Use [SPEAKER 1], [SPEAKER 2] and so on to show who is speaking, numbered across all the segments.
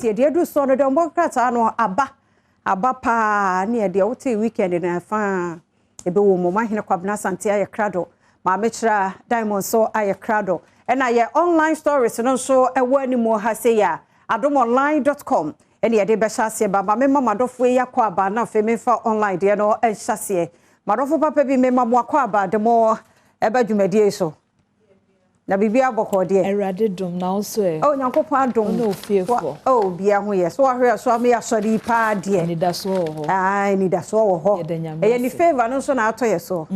[SPEAKER 1] Yɛbɛtie deɛ ɛduru soɔ no, deɛ ɔmmɔ krataa no aba aba paa ne deɛ wote weekend no ɛfa ɛbɛwɔ mu. Mahene Kwabena Asante ayɛ krado, Maame Kyerɛ Diamond nso ayɛ krado, ɛna yɛ online stories no nso ɛwɔ anim ha sɛ yɛ adomonline.com ɛne yɛde bɛhyɛ aseɛ ba. Ma mema madɔfoɔ yi akɔ aba na afei memfa online deɛ no ɛnhyɛ aseɛ. Madɔfo papa bi, mema mo akɔ aba de mo ɛbɛ dwumadie so na biribi abɔkɔ deɛ.
[SPEAKER 2] Awurade dom na wo so ɛ?
[SPEAKER 1] Oh, Nyankopɔn adom.
[SPEAKER 2] Wo ne ofiefoɔ?
[SPEAKER 1] Oh, bia ho yɛ so, ahwɛ so ama yɛasɔre yi paa deɛ.
[SPEAKER 2] Anidasoɔ wɔ hɔ.
[SPEAKER 1] Ah, anidasoɔ wɔ hɔ.
[SPEAKER 2] Yɛda Nyame
[SPEAKER 1] Ɛyɛ ne
[SPEAKER 2] ase.
[SPEAKER 1] favour no nso na atɔ yɛ so.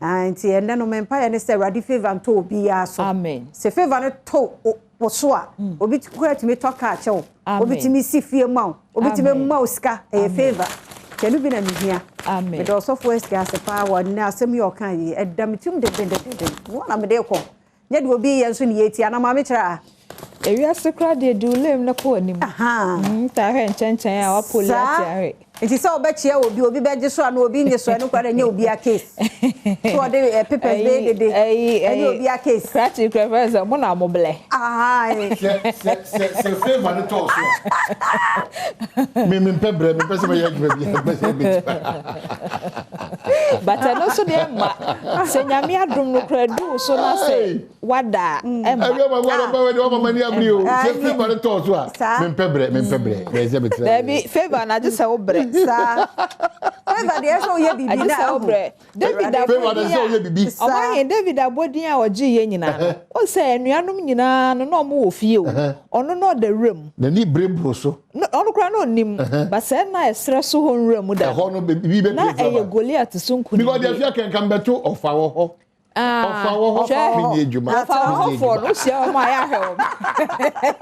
[SPEAKER 1] Ah, nti ɛnnɛ no mempaeɛ ne sɛ Awurade favour ntɔ obiara so.
[SPEAKER 2] Amen.
[SPEAKER 1] Sɛ favour no tɔ wo so a, obi kora tumi tɔ kaa kyɛ wo, obi
[SPEAKER 2] Amen.
[SPEAKER 1] tumi si fie ma wo, obi tumi
[SPEAKER 2] Amen.
[SPEAKER 1] ma wo sika. Ɛyɛ favour kyɛ bi na mehia.
[SPEAKER 2] Amen.
[SPEAKER 1] Mede ɔsɔfoɔ asika ase paa wɔ ne asɛm yi a ɔka yi, ɛda me tirim dendendenden wɔn na mede kɔ nyɛ deɛ obi yɛ nso ne yɛti ana, maame kyerɛ a.
[SPEAKER 2] Ewiase koraa deɛ, di wo lane no kɔ anim. Ta ahwɛ nkyɛnkyɛn a wapoli ate ahwɛ.
[SPEAKER 1] Nti sɛ wobɛkyia obi, obi bɛgye so a na obi nye so, ɛno koraa nyɛ obi a case so ɔde papers bɛyɛ dede, ɛnyɛ obi a case.
[SPEAKER 2] Krakye kura fɛ sɛ mo na mo blɛ.
[SPEAKER 3] Sɛ favour no tɔɔ so a, me mempɛ brɛ, mempɛ sɛ mɛyɛ adwuma bi, mempɛ sɛ mɛtumi.
[SPEAKER 2] But ɛno nso deɛ, ma sɛ Nyame adom no kora du wo so na sɛ wada a, ɛma.
[SPEAKER 3] Ɛbi ɔma ɔma ɔma ɔma ɔma mani abiri o. Sɛ favour no tɔɔ so a,
[SPEAKER 1] Saa.
[SPEAKER 3] mempɛ brɛ, mempɛ brɛ, brɛ sɛ metena.
[SPEAKER 2] Daabi, favour na agye sɛ wo brɛ.
[SPEAKER 1] Saa favour deɛ, ɛsɛ woyɛ biribi
[SPEAKER 2] Agye
[SPEAKER 1] na
[SPEAKER 2] sɛ wo
[SPEAKER 1] ahu.
[SPEAKER 2] brɛ. David
[SPEAKER 3] Favour no sɛ woyɛ
[SPEAKER 2] abɔdin
[SPEAKER 3] biribi.
[SPEAKER 2] a ɔmahe, David abɔdin a ɔgye yɛ nyinaa no, ɔn sɛ anuanom nyinaa no na ɔmo wɔ fie o, ɔno na ɔda wuram.
[SPEAKER 3] N'ani bere boro so.
[SPEAKER 2] Ɔno koraa na ɔnim ba sɛ na ɛserɛ so hɔ nwura mu da.
[SPEAKER 3] Ɛhɔ no biribi bɛ
[SPEAKER 2] Na ɛyɛ Goliath so
[SPEAKER 3] because
[SPEAKER 2] nkonimdie.
[SPEAKER 3] Deɛ fia kɛnkan bɛto ɔfa wɔ hɔ.
[SPEAKER 2] Ah,
[SPEAKER 3] Ɔfa wɔ hɔ.
[SPEAKER 2] Hwɛ.
[SPEAKER 3] Menyɛ adwuma.
[SPEAKER 2] Ɔfa wɔ hɔfoɔ no, wohyia wɔn a, yɛahwɛ wɔn.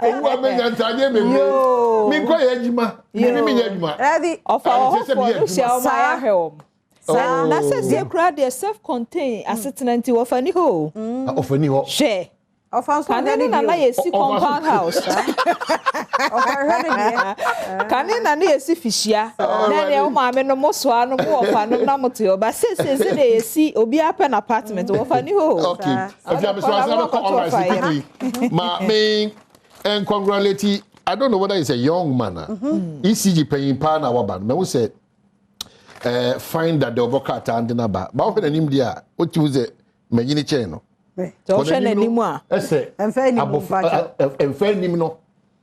[SPEAKER 3] Owu a menya ntaadeɛ bebree.
[SPEAKER 2] Yoo.
[SPEAKER 3] Menkɔ yɛ adwuma, mene menyɛ adwuma.
[SPEAKER 1] Rabi.
[SPEAKER 2] Ɔfa wɔ
[SPEAKER 3] Ah, kyerɛ sɛ
[SPEAKER 2] hɔfoɔ
[SPEAKER 3] meyɛ
[SPEAKER 2] no, wohyia
[SPEAKER 3] adwuma.
[SPEAKER 2] wɔn a, yɛahwɛ wɔn.
[SPEAKER 3] Oh.
[SPEAKER 2] Na sɛ sie koraa deɛ, self contain asetena nti wɔfa ni hɔ o.
[SPEAKER 3] Ah, ɔfa ni hɔ.
[SPEAKER 2] Hwɛ.
[SPEAKER 1] Ɔfa nso.
[SPEAKER 2] Kane ne nana yɛsi compound house.
[SPEAKER 1] Ɔfa hwɛ ne deɛ.
[SPEAKER 2] Kane na ne yɛsi fihyia na deɛ wo maame no mo soa no mo wɔfa no na mo te hɔ ba. Seesei sɛ deɛ yɛsi obiara pɛ n'apartment, wɔfa ni hɔ o.
[SPEAKER 3] Okay, afi abɛsɛ ase abɛkɔ online so quickly. Ma me and congratulate, I don't know whether it's a young man a ECG panyin paa na waba no. Mɛhu sɛ find that the ɔbɔ krataa de n'aba ba, wohwɛ n'anim deɛ a, wotu sɛ manyini kyɛn no.
[SPEAKER 2] Sɛ wohwɛ n'anim a,
[SPEAKER 3] ɛsɛ
[SPEAKER 1] Ɛmfa anim.
[SPEAKER 3] Abɔfra
[SPEAKER 1] Mpakyɛw.
[SPEAKER 3] ɛmfa anim no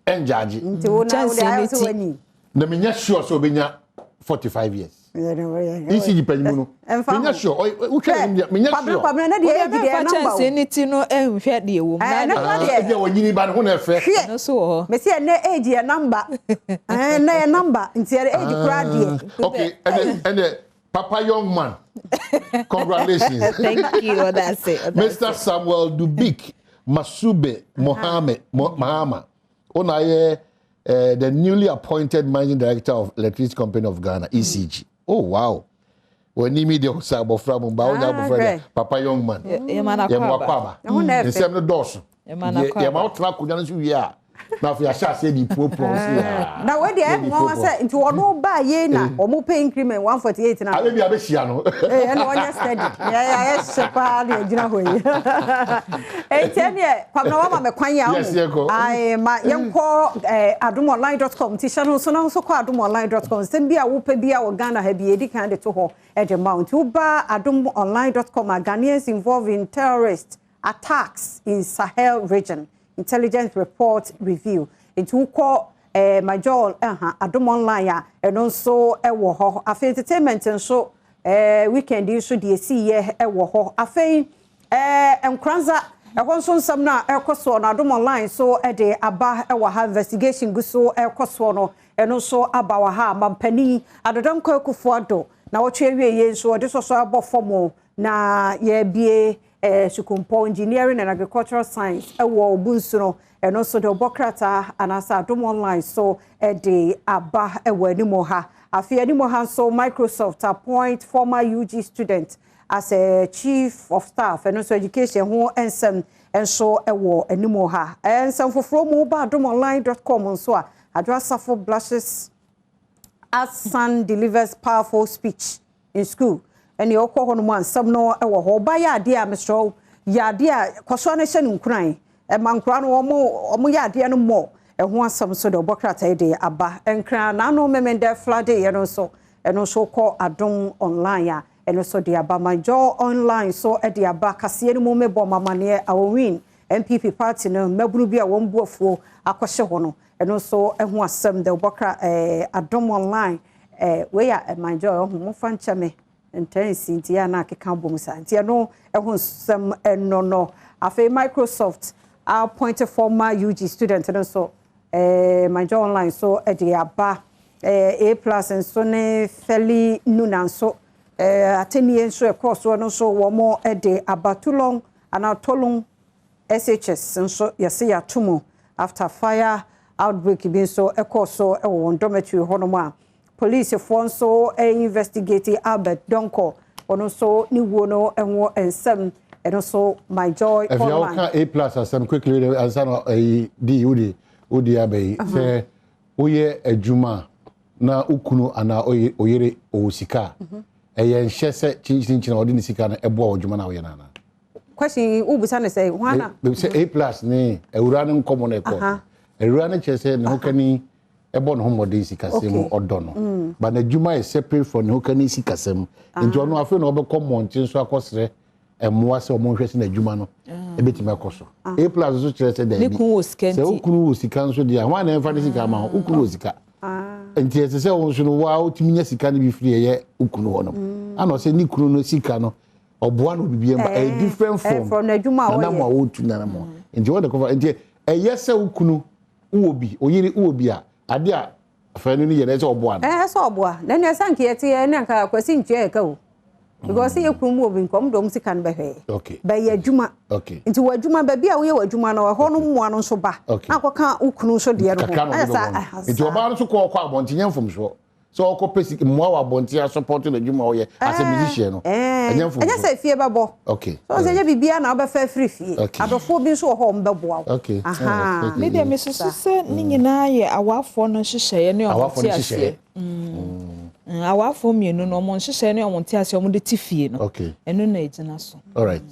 [SPEAKER 3] ɛngyagye.
[SPEAKER 1] Nti wo na wo de
[SPEAKER 2] Kyɛnsee
[SPEAKER 1] ayɛ
[SPEAKER 2] ne
[SPEAKER 1] sɛ
[SPEAKER 2] ti.
[SPEAKER 1] w'ani
[SPEAKER 3] Na menya sure sɛ obɛnya 45 years. ECG panyin no,
[SPEAKER 1] Ɛmfa
[SPEAKER 3] menya
[SPEAKER 1] ho.
[SPEAKER 3] sure wohwɛ n'anim deɛ, menya
[SPEAKER 1] Kwabena
[SPEAKER 3] sure.
[SPEAKER 1] Kwabena, na deɛ
[SPEAKER 2] wode
[SPEAKER 1] age deɛ
[SPEAKER 2] mɛmfa
[SPEAKER 1] number o.
[SPEAKER 2] kyɛnsee ne ti no nhwɛ deɛ wɔ mu na
[SPEAKER 1] Ɛno
[SPEAKER 2] deɛ
[SPEAKER 1] koraa deɛ.
[SPEAKER 3] Ebi a wɔnyini ba ne ho na ɛfɛ.
[SPEAKER 1] Hwɛ.
[SPEAKER 2] Ɛno nso wɔ hɔ.
[SPEAKER 1] Mesi ɛnɛ age yɛ number, ɛnɛ yɛ number, nti ɛnɛ age koraa deɛ.
[SPEAKER 3] Okay, ɛnɛ papa young man, congratulations.
[SPEAKER 2] Thank you, ɔdase.
[SPEAKER 3] Mr. Samuel Dubik Masube Mohammed Mahama ona yɛ the newly appointed managing director of Electricity Company of Ghana, ECG. Oh wow, wɔn mi deɛ ɔsɛ abɔfra mu ba ɔnyɛ
[SPEAKER 1] Ah,
[SPEAKER 3] abɔfra deɛ.
[SPEAKER 1] hwɛ.
[SPEAKER 3] Papa young man,
[SPEAKER 2] Yɛma no
[SPEAKER 3] yɛn mu
[SPEAKER 2] akɔ
[SPEAKER 3] akɔ
[SPEAKER 2] aba.
[SPEAKER 3] aba.
[SPEAKER 1] Ɛho na ɛfɛ.
[SPEAKER 3] Nsɛm no dɔɔso.
[SPEAKER 2] Yɛma no akɔ
[SPEAKER 3] Yɛma
[SPEAKER 2] aba.
[SPEAKER 3] wotena akonnwa no so wie a, na afei ahyɛ aseɛ de puropuro si a.
[SPEAKER 1] Na wei deɛ, ɛnwanwa sɛ nti ɔno baa yei na ɔmo pay increment 148 na.
[SPEAKER 3] Ale bi abɛhyia no.
[SPEAKER 1] Ee, ɛna ɔnyɛ steady yɛ yɛ hyɛ paa na yɛgyina hɔ yi. Enti ɛneɛ Kwabena wama me kwan yi a
[SPEAKER 3] Yes, yɛnkɔ.
[SPEAKER 1] Ae, ma yɛnkɔ adomonline.com. Nti hyɛ no nso na nso kɔ adomonline.com. Nsɛm bi a wopɛ bi a wɔ Ghana ha bi, yɛdi kan de to hɔ ɛde ma wo. Nti woba adomonline.com a, "Ghanaians involved in terrorist attacks in Sahel region, intelligence report review." Nti wokɔ major ɛha Adom Online a, ɛno nso ɛwɔ hɔ. Afei entertainment nso, weekend yi nso deɛ esi yɛ ɛwɔ hɔ. Afei Nkranza ɛhɔ nso nsɛm no a ɛkɔ soɔ no, Adom Online so ɛde aba ɛwɔ ha. Investigation gu so ɛkɔ soɔ no, ɛno nso aba wɔ ha. Mampanin Adodɔnkɔ Akufo-Addo na wɔtwe awie yie nso ɔde sɔsɔ abɔ fam o, na yɛbie sukumpɔ engineering and agricultural science ɛwɔ Obunsu no, ɛno nso de ɔbɔ krataa anaasɛ Adom Online so ɛde aba ɛwɔ anim ha. Afei anim ha nso, "Microsoft appoint former UG student as a chief of staff." Ɛno nso education ho nsɛm nso ɛwɔ anim ha. Nsɛm foforɔ mu ba adomonline.com nso a, "Adwoa Safo blushes as son delivers powerful speech in school." Ɛne ɔkɔ hɔ nom a, nsɛm no ɛwɔ hɔ. Ɔba yɛ adeɛ a, mesrɛ wo, yɛ adeɛ a kɔsoa no hyɛ no nkuran. Ɛma nkora no wɔn yɛ adeɛ no mmɔ. Ɛho asɛm nso de ɔbɔ krataa yi de aba. Nkran n'ano Memenda flood yɛ no nso, ɛno nso kɔ Adom Online a, ɛno nso de aba. Myjoy Online nso de aba. Kaseɛ no mu mebɔ mamaneɛ Awowin NPP party no mmabunu bi a wɔn bu afuo akɔhyɛ hɔ no, ɛno nso ɛho asɛm de ɔbɔ kra Adom Online wei a Myjoy ɔho momfa nkyɛ me ntɛnsi nti yɛ na akeka bom saa nti ɛno ɛho nsɛm ɛno no. Afei Microsoft appointed former UG student no nso, Myjoy Online so de aba. A Plus nso ne Feli Nuna nso atenie nso ɛkɔɔ soɔ no nso wɔn de aba. Tulong anaa Tolong SHS nso yɛsɛ yɛato mu after fire outbreak bi nso ɛkɔɔ so ɛwɔ wɔn dormitory hɔnom a polisifoɔ nso investigate Albert Donko, ɔno nso ne wuo no ho nsɛm, ɛno nso My Joy
[SPEAKER 3] If you
[SPEAKER 1] Online.
[SPEAKER 3] Ka A Plus asɛm quickly ansa na ɛyi di wodi aba yi sɛ woyɛ adwuma na okunu anaa oyere ɔwɔ sika a, ɛyɛ nhyɛ sɛ kyinkyinkyini a ɔde ne sika no ɛboa wɔ adwuma no a woyɛ no anaa?
[SPEAKER 1] Question yi wobisa ne sɛ hwana?
[SPEAKER 3] Sɛ A Plus ne awura no nkɔmmɔ no ɛkɔ, awura no kyerɛ sɛ ne ho kani ɛbɔ ne ho mmɔden sikasɛm mu, ɔdɔ no, but n'adwuma yɛ separate from ne ho kani sikasɛm, nti ɔno afei na ɔbɛkɔ mmɔnten so akɔsrɛ mmoa sɛ ɔmo nhwɛ sɛ n'adwuma no ɛbɛtumi akɔ so. A Plus nso kyerɛ sɛ
[SPEAKER 2] Ne
[SPEAKER 3] daabi,
[SPEAKER 2] kun wɔ sika
[SPEAKER 3] sɛ
[SPEAKER 2] nti.
[SPEAKER 3] wo kunu wɔ sika nso deɛ, hwan na ɛmfa ne sika ma wo? Wo kunu wɔ sika nti ɛsɛ sɛ wo nso no waa wotumi nya sika no bi firi ɛyɛ wo kunu hɔ nom ana ɔsɛ ne kunu no sika no ɔboa no biribi mba ɛyɛ different from
[SPEAKER 1] from n'adwuma a
[SPEAKER 3] nanam
[SPEAKER 1] ɔyɛ.
[SPEAKER 3] A wɔtu nanam a nti wɔde kɔfa nti ɛyɛ sɛ wo kunu wowɔ bi, oyere wowɔ bi a, ade a afɛn no yɛ no ɛsɛ ɔboa no.
[SPEAKER 1] Ɛɛ, sɛ ɔboa na nea sɛ nka yɛte yɛ ne anka Kwasi ntua yɛ ka o, because yɛ kunu mu obi nkɔm dɔm sika no bɛhwɛ yɛ bɛyɛ adwuma nti wɔ adwuma baabi a woyɛ wɔ adwuma no, ɛhɔ no mmoa no nso ba na akɔka wo kunu nso deɛ no ho.
[SPEAKER 3] Kakra na
[SPEAKER 1] Ayɛ
[SPEAKER 3] ɔde
[SPEAKER 1] saa,
[SPEAKER 3] bɛbɔ no.
[SPEAKER 1] Ɛha
[SPEAKER 3] Nti
[SPEAKER 1] saa.
[SPEAKER 3] ɔbaa no nso kɔ ɔkɔ abɔnten nyɛ mfomsoɔ sɛ ɔkɔ pɛ sika mmoa wɔ abɔnten asupport n'adwuma a ɔyɛ as a musician no, ɛnyɛ mfomsoɔ.
[SPEAKER 1] Ɛnyɛ sɛ fie bɛbɔ so sɛ ɛnyɛ biribiara na wobɛfa afiri fie. Adɔfoɔ bi nso wɔ hɔ a ɔmbɛboa wo. Aha.
[SPEAKER 2] Me deɛ, mesusu sɛ ne nyinaa yɛ awafoɔ no nhyehyɛeɛ ne ɔmo
[SPEAKER 3] Awafoɔ
[SPEAKER 2] te
[SPEAKER 3] no
[SPEAKER 2] aseɛ.
[SPEAKER 3] nhyehyɛeɛ.
[SPEAKER 2] Awafoɔ mmienu no, ɔmo nhyehyɛeɛ ne ɔmo nte aseɛ ɔmo de te fie no, ɛno na ɛgyina so.
[SPEAKER 3] All right,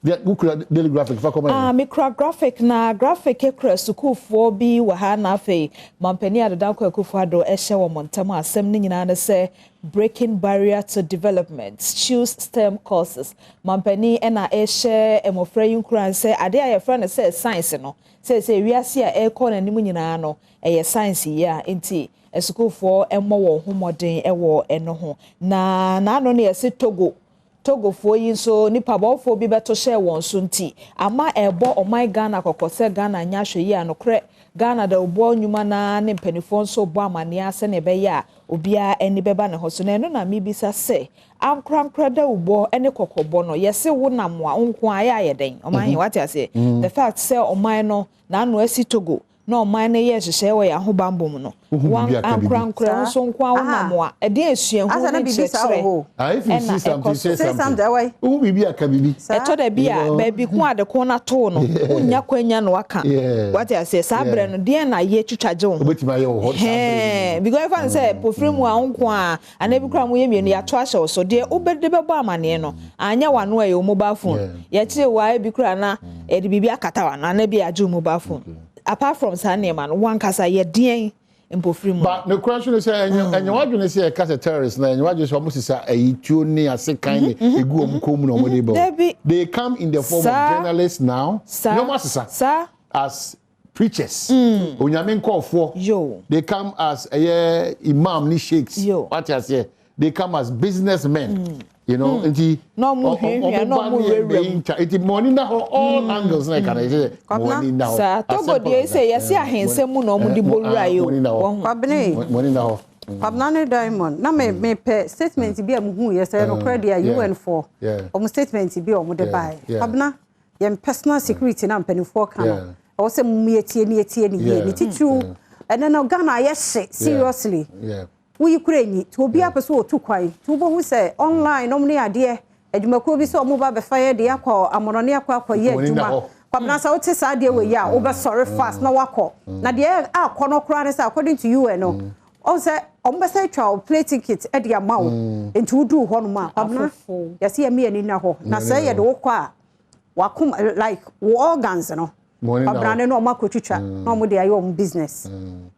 [SPEAKER 3] deɛ wokura Daily Graphic fa kɔma
[SPEAKER 2] Ah,
[SPEAKER 3] yɛn.
[SPEAKER 2] mekura Graphic na Graphic kura sukuufoɔ bi wɔ ha na afei mampanin Addo Dankwa Akufo-Addo ɛhyɛ wɔn ntam a asɛm no nyinaa ne sɛ "Breaking barrier to development, choose STEM courses". Mampanin ɛna ɛhyɛ mmɔfra yi nkuran sɛ adeɛ a yɛfrɛ no sɛ science no, sɛ wiase a ɛrekɔ n'anim nyinaa no ɛyɛ science yi a, nti asukuufoɔ mmɔ wɔn ho mmɔden ɛwɔ ɛno ho. Na n'ano no yɛsɛ Togo, Togofoɔ yi nso nipa bɔfoɔ bi bɛto hyɛ wɔn so, nti ama ɛbɔ ɔman Ghana kɔkɔ sɛ Ghana nya ahwɛ yi a nokorɛ Ghana da ɔbɔ nnwuma naa ne mpanimfoɔ nso bɔ amanneɛ sɛnea ɛbɛyɛ a obiara ani bɛba ne ho so. Na ɛno na mebisa sɛ ankorankora da wobɔ ne kɔkɔbɔ no, yɛse wo nam a wo nko a ɛyɛ ayɛ dɛn ɔman yɛ wate aseɛ, the fact sɛ ɔman no n'ano asi Togo na ɔman no yɛ nhyehyɛeɛ wɔ yɛn ahobanbɔ mu no,
[SPEAKER 3] Wohu
[SPEAKER 2] wɔn
[SPEAKER 3] biribi a, ka biribi.
[SPEAKER 2] ankorankora wo nso nko a wo nam a, ɛdeɛ esuahu
[SPEAKER 1] Asa na
[SPEAKER 2] ne
[SPEAKER 1] biribi saa wɔ
[SPEAKER 2] nkyerɛkyerɛ
[SPEAKER 1] hɔ.
[SPEAKER 3] Ah, if you see
[SPEAKER 2] ɛna
[SPEAKER 3] something,
[SPEAKER 2] ɛkɔ
[SPEAKER 3] say
[SPEAKER 2] so.
[SPEAKER 1] Say
[SPEAKER 3] something.
[SPEAKER 1] something, ɛwɔ yi.
[SPEAKER 3] Wohu biribi a, ka biribi.
[SPEAKER 1] Saa.
[SPEAKER 2] Ɛtɔ da bi a baabi ko ade ko na too no, wonya kwanya na waka. Wate aseɛ, saa berɛ no deɛn na yɛ twitwa gye wo ho?
[SPEAKER 3] Wobɛtumi ayɛ wɔ hɔ saa berɛ
[SPEAKER 2] Hɛn, because ɛfa no sɛ pofiri mu a wo nko a anaa bi koraa moyɛ mmienu yɛato ahyɛ wo so deɛ, wobɛde bɛbɔ amanneɛ no anyɛ w'ano a ɛyɛ wo mobile phone. Yɛkyerɛ wo a, ebi koraa na yɛde biribi akata w'ano anaa bi agye wo mobile phone. Apart from saa nneɛma no, wankasa yɛ deɛn mpofiri mu?
[SPEAKER 3] Ba ne kura so ne sɛ ɛnyɛ wadwene sɛ yɛka sɛ terrorist na ɛnyɛ wadwene sɛ ɔmo sisa ɛyi tuo ne asekan ne egu ɔmo kɔn mu na ɔmo de bɔ.
[SPEAKER 2] Dabi.
[SPEAKER 3] They come in the form of journalists now. Nneɛma asesa as preachers, onyame nkɔɔfoɔ. They come as ɛyɛ imam ne sheikhs. Wate aseɛ, they come as businessmen. Nti
[SPEAKER 2] Na ɔmo hwiahwia, na
[SPEAKER 3] ba
[SPEAKER 2] ɔmo
[SPEAKER 3] ne yɛ
[SPEAKER 2] wurawura mu.
[SPEAKER 3] nti mɔni na hɔ all angles na ɛka na ɛsɛ
[SPEAKER 1] Kwabena?
[SPEAKER 3] mɔni na hɔ.
[SPEAKER 2] Saa
[SPEAKER 3] As
[SPEAKER 2] Togo
[SPEAKER 3] simple
[SPEAKER 2] deɛ
[SPEAKER 3] as
[SPEAKER 2] sɛ
[SPEAKER 3] that.
[SPEAKER 2] yɛse ahensɛm mu na ɔmo de bɔ wura yi o.
[SPEAKER 3] Mɔni na hɔ.
[SPEAKER 2] Wɔho.
[SPEAKER 1] Kwabene.
[SPEAKER 3] Mɔni na hɔ.
[SPEAKER 1] Kwabena ne Diamond na me mepɛ statement bi a muhu yɛ sɛ nokorɛ deɛ a UN foɔ ɔmo statement bi a ɔmo de baeɛ. Kwabena, yɛn personal security na mpanimfoɔ ka no, ɛwɔ sɛ mu yɛtie ne yɛtie ne yie ne titiriw. Ɛnɛ no Ghana ayɛ hye seriously. Woyi kura nyi nti obiara pɛ sɛ ɔtu kwan, nti wobɛhu sɛ online ɔmo ne adeɛ adwumakuo bi sɛ ɔmo ba bɛfa yɛ de akɔ amɔnɔne akɔ akɔyɛ
[SPEAKER 3] Wɔn ani da
[SPEAKER 1] adwuma.
[SPEAKER 3] hɔ.
[SPEAKER 1] Kwabena, sɛ wote saa adeɛ wɔ yi a, wobɛsɔre fast na wakɔ na deɛ akɔ no koraa ne sɛ according to UN no, ɔn sɛ ɔmo bɛsɛ atwa wo plane ticket de ama wo, nti woduu hɔ nom a, Kwabena,
[SPEAKER 2] Afofo.
[SPEAKER 1] yɛsɛ yɛme yɛni na hɔ na sɛ yɛde wo kɔ a, wakom like wo organs no. Ɔbrane no ɔmo akɔtwitwa na ɔmo de ayɛ ɔmo business.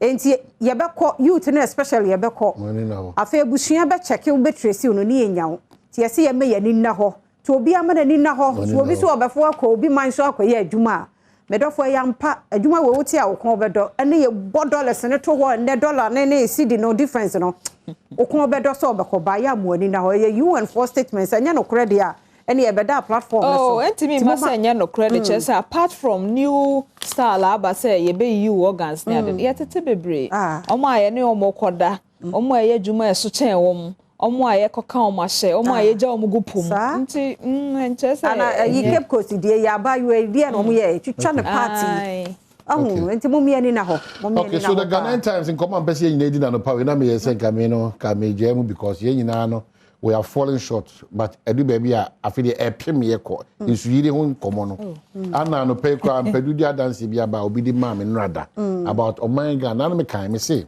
[SPEAKER 1] Enti yɛbɛkɔ youth no, especially yɛbɛkɔ. Afei abusua bɛkyɛke wo, bɛtrace no ne yɛnya wo. Nti yɛsɛ yɛmɛ yɛni nna hɔ. Nti obi ama n'ani nna hɔ. So obi so ɔbɛfo akɔ obi man so akɔyɛ adwuma a, medɔfo, ɛyɛ ampa, adwuma wɔ wote a wo kɔn bɛdɔ ɛne yɛbɔ dollars ne to hɔ ɛnɛ, dollar ne cedi no difference no, wo kɔn bɛdɔ sɛ ɔbɛkɔ ba yɛ amu ani na hɔ. Ɛyɛ UN foɔ statements, ɛnyɛ nokorɛ deɛ a ɛne yɛbɛda platform no so.
[SPEAKER 2] Oh, ɛntumi mma sɛ ɛnyɛ nokorɛ de kyerɛ sɛ apart from new style aba sɛ yɛbɛyiyi wo organs ne ade no, yɛtete bebree. Ɔmo a yɛne ɔmo kɔda, ɔmo a ɛyɛ adwuma a ɛso kyɛn wɔn, ɔmo a yɛkɔka ɔmo ahyɛ, ɔmo a yɛgya ɔmo gu pom. Nti nkyerɛ sɛ
[SPEAKER 1] ana ɛyi Cape Coast deɛ, yɛ abaayewa yi deɛ na ɔmo yɛ twitwa ne party. Ɔho nti mo mmieni na hɔ, mo mmieni
[SPEAKER 3] Okay,
[SPEAKER 1] na
[SPEAKER 3] so the
[SPEAKER 1] hɔ paa.
[SPEAKER 3] Ghanaian Times nkɔmɔ a mpɛ sɛ yɛn nyinaa di na no pa na meyɛ sɛ nka me no ka megyaa mu because yɛn nyinaa no, we are falling short, but ɛdu baabi a afei deɛ ɛpem yɛ kɔ nsuyiri ho nkɔmɔ no. Ana anɔpɛ yi koraa mpɛdu di adanse bi aba a obi di maa me nnora about ɔman Ghana na mekan me se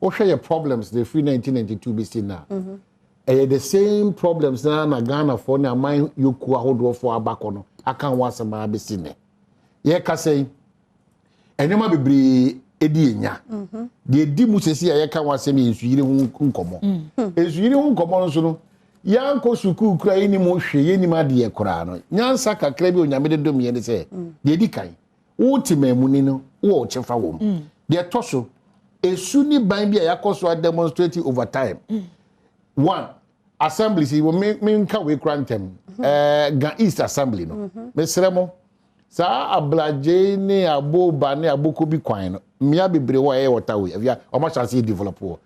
[SPEAKER 3] wohwɛ yɛ problems de firi 1992 bɛsi na ɛyɛ the same problems na Ghanafoɔ ne aman yokuo ahodoɔfoɔ abakɔ no aka ho asɛm a bɛsi nnɛ. Yɛkasa yi, nneɛma bebree edi enya deɛ edi mu sisi a yɛka ho asɛm yɛ nsuyiri ho nkɔmɔ. Nsuyiri ho nkɔmɔ no nso no, yɛankɔ sukuu kura, yɛnim hwee, yɛnim adeɛ koraa no, nyansa kakra bi Onyame de dom yɛn ne sɛ deɛ edi kan, wote maamuni no, wowɔ kyɛfa wɔ mu. Deɛ ɛtɔ so, esu ne ban bi a yɛakɔ so a demonstrate over time. One assembly si wɔ me nka wei kura ntɛm, Ga East Assembly no, mesrɛ mo, saa Ablagye ne Aboba ne Aboko bi kwan no, mmea bebree wɔ a ɛyɛ waterway afia ɔmo ahyɛ ase develop wɔ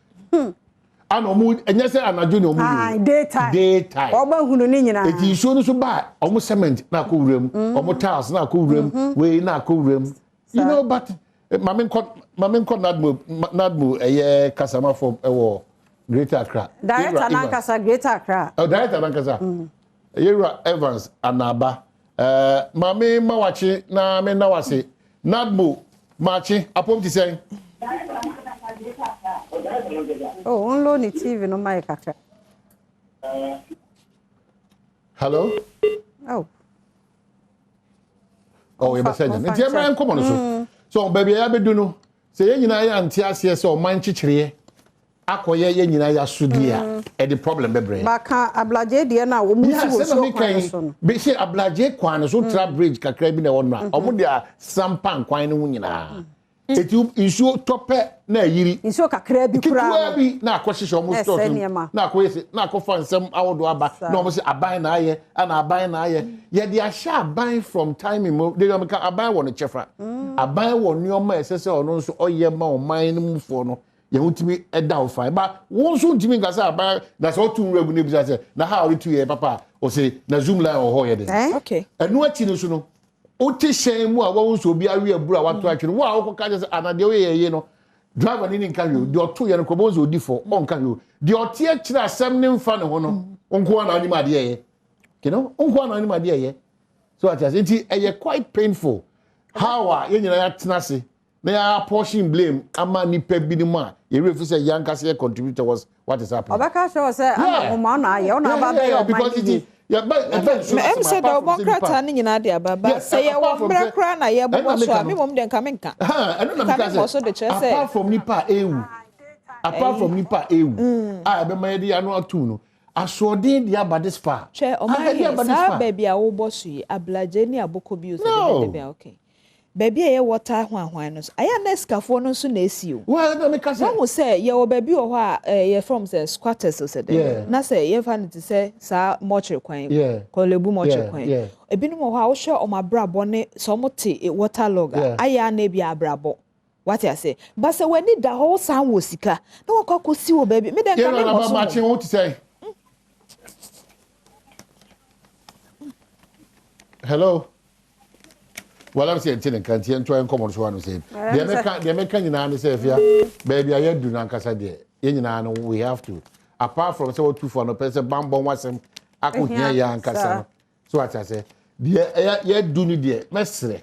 [SPEAKER 3] ana ɔmo ɛnyɛ sɛ anadwo ne ɔmo
[SPEAKER 1] Ah,
[SPEAKER 3] yi o.
[SPEAKER 1] Daytime.
[SPEAKER 3] Daytime.
[SPEAKER 1] Ɔmo ahunu ne nyinaa.
[SPEAKER 3] Eti nsuo no so ba a, ɔmo cement na akɔ wura mu, ɔmo tiles na akɔ wura mu, wei na akɔ wura mu, but maame nkɔ NADMO ɛyɛ kasamafo ɛwɔ Greater Accra.
[SPEAKER 1] Director
[SPEAKER 3] Yewura Evans.
[SPEAKER 1] Nankasa, Greater Accra.
[SPEAKER 3] Oh, director nankasa. Yewura Evans Anaba. Maame mawakye na me na wase. NADMO makye apom ti sɛn.
[SPEAKER 1] Oh, nlo ne TV no mic kakra.
[SPEAKER 3] Hello.
[SPEAKER 1] Oh.
[SPEAKER 3] Oh, yɛbɛsɛ nya.
[SPEAKER 1] Ɔmfa
[SPEAKER 3] Nti ɛmɛ
[SPEAKER 1] nkyɛn.
[SPEAKER 3] Nkɔmɔ no so. So baabi a yɛabɛdu no, sɛ yɛn nyinaa yɛ ante aseɛ sɛ ɔman kyekyereyɛ akɔyɛ yɛn nyinaa yɛ asodie a, ɛde problem bɛbrɛ.
[SPEAKER 1] Baka Ablagye deɛ no a wɔn
[SPEAKER 3] Yeah,
[SPEAKER 1] si wɔ
[SPEAKER 3] sɛ na
[SPEAKER 1] suo
[SPEAKER 3] meka
[SPEAKER 1] kwan
[SPEAKER 3] yi,
[SPEAKER 1] so no.
[SPEAKER 3] bi sɛ Ablagye kwan no so tra bridge kakra bi na ɛwɔ no a, ɔmo de asampa kwan no ho nyinaa. Eti nsuo tɔ pɛ na ayiri.
[SPEAKER 1] Nsuo kakra bi
[SPEAKER 3] ketewa
[SPEAKER 1] koraa no.
[SPEAKER 3] Bi na akɔhyehyɛ ɔmo
[SPEAKER 1] Ɛsɛ
[SPEAKER 3] stores no mu,
[SPEAKER 1] nneɛma.
[SPEAKER 3] na akɔyɛ sɛ na akɔfa nsɛm ahodoɔ aba. Na ɔmo sɛ aban na ayɛ ɛna aban na ayɛ, yɛde ahyɛ aban from time mu de yɔn ka aban wɔ ne kyɛfa, aban wɔ nneɛma a ɛsɛ sɛ ɔno nso ɔyɛ ma ɔman no mufoɔ no yɛn ho tumi ɛda hɔ fain ba. Wɔn nso ntumi nka sɛ aban na sɛ ɔtu nwura gu ne bisa sɛ na ha a ɔde tu yɛ papa a ɔsɛ na zoom line wɔ hɔ yɛ de.
[SPEAKER 1] Eh?
[SPEAKER 3] Ɛno akyi no so no, wote hyɛn mu a wɔn nso obi awe aburu a wato atwene wo a wokɔka kyerɛ sɛ anadeɛ woyɛ yɛ no, driver ne ne nka hwee o. Deɛ ɔto yɛ no kɔbɔ nso odi fɔ ɔnka hwee o. Deɛ ɔte akyerɛ asɛm ne nfa ne ho no nko ara na anim adeɛ yɛ nko ara na anim adeɛ yɛ so ate ase. Nti ɛyɛ quite painful how a yɛn nyinaa yɛatena ase na yɛ apportion blame ama nipa binom a yɛwerɛ fi sɛ yɛn ankasa yɛ contribute towards what is happening.
[SPEAKER 1] Ɔbɛka kyerɛ wo sɛ ana nwoma ɔna ayɛ ɔna aba bɛyɛ
[SPEAKER 3] Because
[SPEAKER 1] ɔman yie.
[SPEAKER 3] yɛbɛ nsuo
[SPEAKER 2] Ɛm sɛ dɛ ɔbɔ nkrataa no nyinaa de aba ba sɛ yɛwɔ mmerɛ koraa na yɛbobɔ so a, memom deɛ nka menka.
[SPEAKER 3] Ɛno na
[SPEAKER 2] Nka
[SPEAKER 3] meka
[SPEAKER 2] memmɔ so de kyerɛ
[SPEAKER 3] sɛ
[SPEAKER 2] sɛ
[SPEAKER 3] apart from nipa a ewu, apart from nipa a ewu a ɛbɛma yɛde ano atum no, asoɔden de aba this far.
[SPEAKER 2] Hwɛ
[SPEAKER 3] Ah,
[SPEAKER 2] ɔman
[SPEAKER 3] ɛde
[SPEAKER 2] yɛ
[SPEAKER 3] aba this
[SPEAKER 2] saa
[SPEAKER 3] far.
[SPEAKER 2] baabi a wobɔ so yi, Ablagye ne Aboko bi o sɛ
[SPEAKER 3] No.
[SPEAKER 2] dɛbɛ dɛbɛ, okay, baabi a ɛyɛ wɔta hwanhwan no so ayɛ na sikafoɔ no nso na esi o.
[SPEAKER 3] Well, na meka sɛ
[SPEAKER 2] Wɔn sɛ yɛwɔ baabi wɔ hɔ a yɛfrɛ sɛ squatters o sɛ dɛ na sɛ yɛfa no te sɛ saa mɔkyere kwan, Korle Bu mɔkyere kwan, ebinom wɔ hɔ a wohwɛ ɔmo abrabɔ ne sɛ ɔmo te water log a ayɛ ana ebi abrabɔ wate ase ba sɛ w'ani da hɔ, wosan wɔ sika na wakɔ akɔsi wɔ baabi me dɛ nka
[SPEAKER 3] yɛn
[SPEAKER 2] me
[SPEAKER 3] na
[SPEAKER 2] mmɔ so
[SPEAKER 3] ba makye
[SPEAKER 2] mmom.
[SPEAKER 3] ho te sɛ hello wala sɛ yɛnte ne nka nti yɛntoa yɛn nkɔmmɔ no so wa no sɛ deɛ mɛka nyinaa ne sɛ afia baabi a yɛadu no ankasa deɛ, yɛn nyinaa no, we have to, apart from sɛ wɔtu fo no pɛ sɛ bambɔ ho asɛm akɔhia yɛ ankasa no so ate asɛ deɛ ɛyɛ yɛadu no deɛ, mɛsrɛ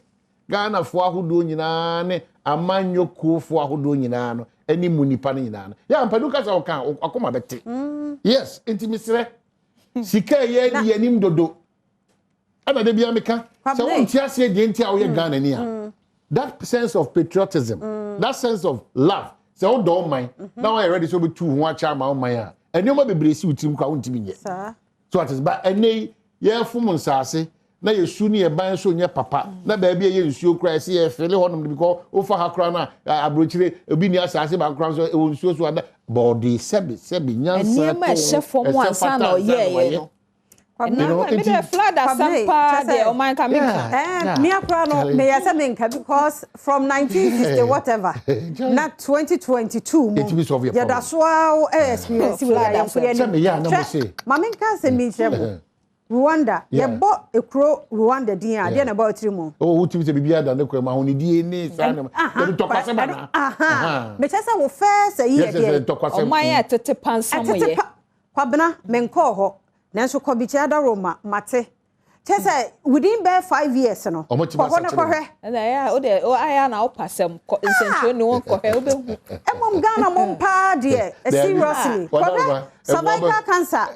[SPEAKER 3] Ghanafoɔ ahodoɔ nyinaa ne amanyɔkuofoɔ ahodoɔ nyinaa no ɛne mu nipa no nyinaa no yɛ ampadu kasa ɔka akoma bɛte. Yes, nti mesrɛ sika ɛyɛ di yɛnim dodo ɛna de bia meka sɛ
[SPEAKER 1] Kwabena.
[SPEAKER 3] Wonte aseɛ deɛ nti a woyɛ Ghana ni a. That sense of patriotism, that sense of love, sɛ wodɔ ɔman na wɔyɛ ready sɛ wobɛtu ho akyɛ ama ɔman a, nneɛma bebree si wo tirim koraa, wontumi nyɛ. So ate, ba ɛnɛ yi yɛfom nsaase na yɛsu ne yɛban so nyɛ papa na baabi a ɛyɛ nsuo koraa, ɛsɛ yɛfele hɔnom because wofa ha koraa no a, aburokyire obi ni asase baako koraa nso ɛwɔ nsuo so ada bɔɔde sɛbi sɛbi nyansa.
[SPEAKER 2] Nneɛma ɛhyɛ fam ansa na ɔyɛɛyɛ no. Mi de flood asɛm paa deɛ, ɔman ka mi nka.
[SPEAKER 1] Mi akora no meyɛ sɛ menka because from 1960 whatever na 2022 mu yɛda so a experience wei a yɛnko yɛ.
[SPEAKER 3] Sɛ meyɛ a na mo se.
[SPEAKER 1] Ma menka asɛm bi nkyerɛ mo. Rwanda, yɛbɔ ekuro Rwanda din a, adeɛ na ɛbɔ tiri mu.
[SPEAKER 3] O wotumi sɛ biribi ada ne kwan mu, ahonidie ne saa nneɛma yɛde ntɔkwasɛm ana.
[SPEAKER 1] Mekyɛ sɛ wo first ayi yɛ deɛ.
[SPEAKER 3] Ntɔkwasɛm.
[SPEAKER 2] Ɔman yɛ tete pansam
[SPEAKER 1] ɛtete
[SPEAKER 2] yɛ.
[SPEAKER 1] Pa Kwabena, menkɔɔ hɔ nanso kɔbikyi adaroma mate kyɛ sɛ within bɛɛ 5 years no
[SPEAKER 3] Ɔmo tumi
[SPEAKER 1] kɔ hɔ ne
[SPEAKER 3] asɛkyerɛ.
[SPEAKER 1] Kɔhwɛ.
[SPEAKER 2] Ɛna ɛyɛ a wode ayɛ a na wopa sɛm kɔ nsɛntwerɛ ne wɔn kɔhwɛ, wobɛhu.
[SPEAKER 1] Ɛmom Ghana mo paa deɛ, seriously, kɔhwɛ cervical cancer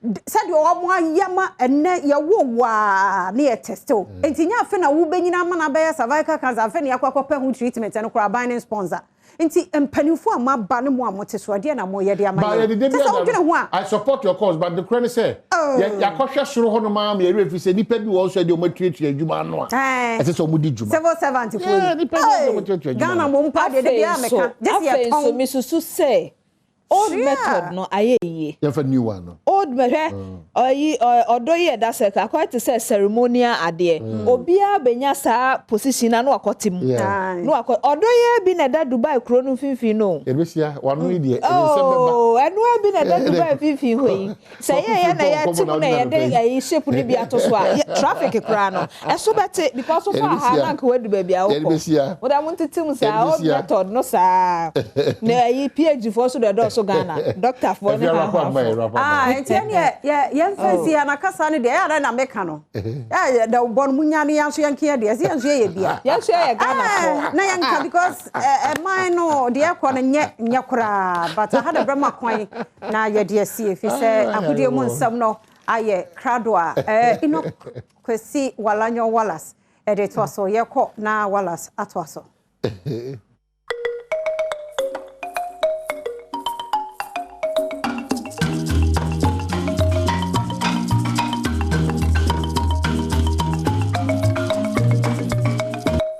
[SPEAKER 1] sɛdeɛ ɔmo ayɛ ma ɛnɛ yɛwo waa ne yɛ test o, nti nyɛ afe na wobɛnyina ama no abɛyɛ cervical cancer, afe ne yɛakɔ akɔpɛ ho treatment. Ɛno koraa aban ne sponsor, nti mpanimfoɔ a moaba ne mo a mote so, adeɛ na moyɛ de ama
[SPEAKER 3] Ba
[SPEAKER 1] yɛn
[SPEAKER 3] yɛde de bi
[SPEAKER 1] kyɛ sɛ wodwene ho a.
[SPEAKER 3] I support your cause, but the kura ne sɛ yɛakɔhwɛ soro hɔ nom ama yɛwerɛ fi sɛ nipa bi wɔ nso de ɔmo atuatua adwuma ano a ɛsɛ sɛ ɔmo di dwuma.
[SPEAKER 1] Civil servant foɔ
[SPEAKER 3] Yeah,
[SPEAKER 1] yi.
[SPEAKER 3] nipa bi wɔ sɛ ɔmo tuatua adwuma.
[SPEAKER 1] Ghana mo mpa deɛ, de bia
[SPEAKER 2] Afei nso
[SPEAKER 1] meka gye sɛ
[SPEAKER 2] afei nso
[SPEAKER 1] yɛtɔn.
[SPEAKER 2] Misusu sɛ old method no ayɛ yie.
[SPEAKER 3] Yɛmfa new one no.
[SPEAKER 2] Old method, ɔyi ɔdɔ yi ɛda sɛ akɔyɛ te sɛ ceremonial adeɛ, obiara benya saa position na no wakɔ mu. No wakɔ ɔdɔ yi bi na ɛda Dubai kuro no mfimfini no.
[SPEAKER 3] Yɛbɛsia wano yi deɛ, ɛde nsɛm bɛba.
[SPEAKER 2] Oh, ɛnoa bi na ɛda Dubai mfimfini hɔ yi sɛ yɛyɛ na yɛte mu na yɛde ɛyi shape no bi ato so a, traffic koraa no ɛso bɛte because so far ha na nka wadu baabi a wokɔ.
[SPEAKER 3] Yɛde
[SPEAKER 2] woda mo ntete mu saa old
[SPEAKER 3] Yɛde bɛsia.
[SPEAKER 2] method no saa na ɛyi PhD foɔ so de ɛdɔɔso Ghana doctor foɔ ne
[SPEAKER 3] Ɛfi wrap up ma yɛ
[SPEAKER 2] hahafoɔ.
[SPEAKER 3] wrap up.
[SPEAKER 1] Ah, nti ɛneɛ yɛmfa si anakasa no deɛ, ɛyɛ ada na meka no ɛyɛ da bɔ no munya no, yɛn nso yɛnka yɛ deɛ sɛ yɛn nso yɛyɛ bia.
[SPEAKER 2] Yɛn nso yɛyɛ Ghanafoɔ.
[SPEAKER 1] Na yɛnka because ɛman no deɛ ɛkɔ no nyɛ koraa, but aha da brɛma kwan na yɛde asi ɛfiri sɛ akodie mu nsɛm no ayɛ krado a Enoch Kwesi Walanyo Wallace ɛde toa so. Yɛkɔ na Wallace atoa so.